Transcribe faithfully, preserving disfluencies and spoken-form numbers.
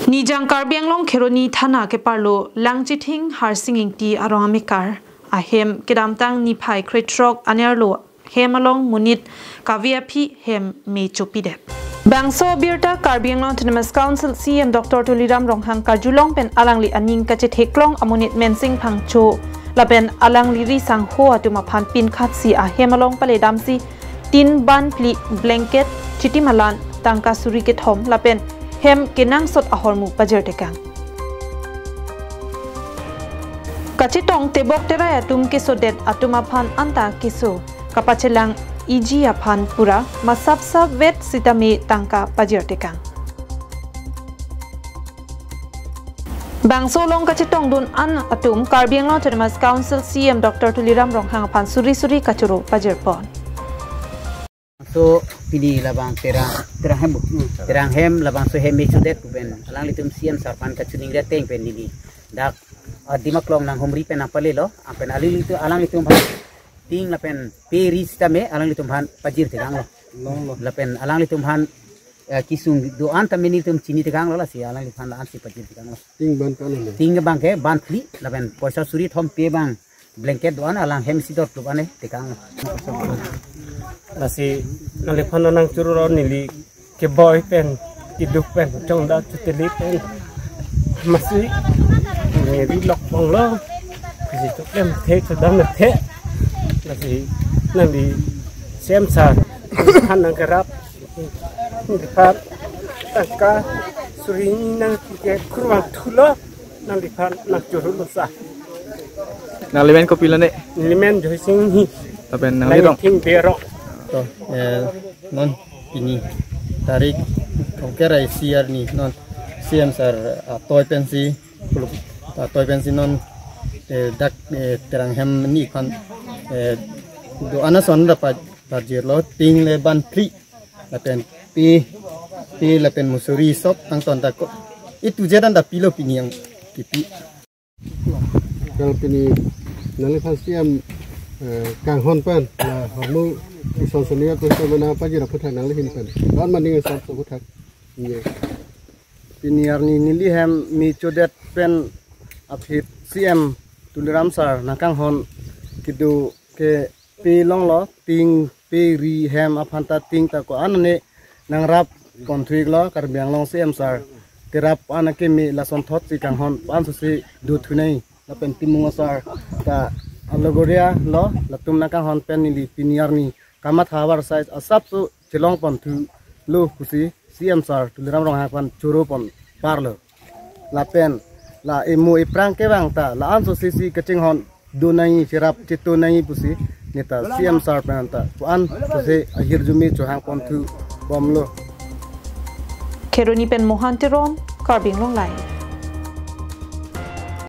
Nijang Karbi Anglong Kheroni Thana keparlo Langchithing Harsing Ingti arong amekar ahem kedamtang niphai krethrok anerlo hem along monit kave aphi hem me chopidet. Bangso abirta Karbi Anglong Autonomous Council C E M Doctor Tuliram Ronghang karjulong pen alangli aning kachetheklong amonit Mensing Phangcho lapen alangli ri sangho atum aphan pinkhatsi ahem along paledamsi tin ban phli, blanket, chitimalan, tangka suri kethom lapen hem kenangsot ahormu pajirtekang. Kachetong tebok terai atum kesodet atum aphan anta keso kapachelang iji aphan pura masapsap vet sitame tangka pajirtekang. Bangso along kachetongdun an atum Karbi Anglong Autonomous Council C E M Doctor Tuliram Ronghang aphan suri suri kachoro pajirpon. So pini labang Terang, Terang hem bu. Hmm. Terang hem labangso hem me chodet pu pen alanglitum C E M sir aphan kachiningri ateng pen neli dak, ah, Dimaklong nanghumri pen nangpalelo, ah, pen alanglitum, alanglitum aphan ting lapen pe ri sitame alanglitum aphan pajirtekanglo. Longlo. Lapen alanglitum aphan, eh, kesung do-an tame nelitum chinitekanglo, lasi alanglitum aphan la-ansi pajirtekanglo. Ting ban kano le? Ting abang ke ban phli lapen poisa suri thom pe abang blanket do-an alang hem isi dor klub ane tekanglo. Lasi nangliphan nangchoro neli keboi pen, keduk pen, chongda chuteli pen. Masi, neli lok bonglo. Lasi choklem the, chodam the. Lasi nangli C E M sir aphan nangkerap. Nangphan tangka suri nangkekurvangthulo, nangliphan nangchoro lo sa. Nanglimen kopilo ne? Nelimen Joysing Inghi. Lapen nangli rong? Nangli thing berok. To, eh, non pini tarik thomkep ra isi arni non C E M sir atoi pensi, kuluk atoi pensi non, eh, dak, eh, Terang hem ni khan, eh, do-an ason ra pa-, pajirlo, ting le ban phli lapen pe, pe lapen musuri sop angton ta ko itu jedan ta pilo pini yang kipi. Kal pini nangliphan C E M, eh, kanghon pen la hormu ison senior pen pen mana pajir aphuthak nangli ahin pen. Don maning sap aphuthak. Ye. Pini arni neli hem me chodet pen aphi C E M Tuliram sir nangkanghon kedo ke pe longlo, ting pe ri hem aphan ta ting ta ko-an ane nangrap ponthu-iklo, Karbi Anglong C E M sir kerap an akeme lasonthotsi kanghon an sosi do thunei lapen timung asar ta alogoria lo, latum nangkanghon pen neli pini arni kamatha avarsai asapso chelong ponthulo pusi C E M sir Tuliram Ronghang aphan choro pon parlo. Lapen la emo eprang kevang ta la-an sosi si kachinghon do nangji, cherap cheto nangji pusi neta C E M sir pen ta ko-an sosi ahirjume chohang ponthu bomlo. Kheroni pen Mohan Teron, Karbi Anglong Live.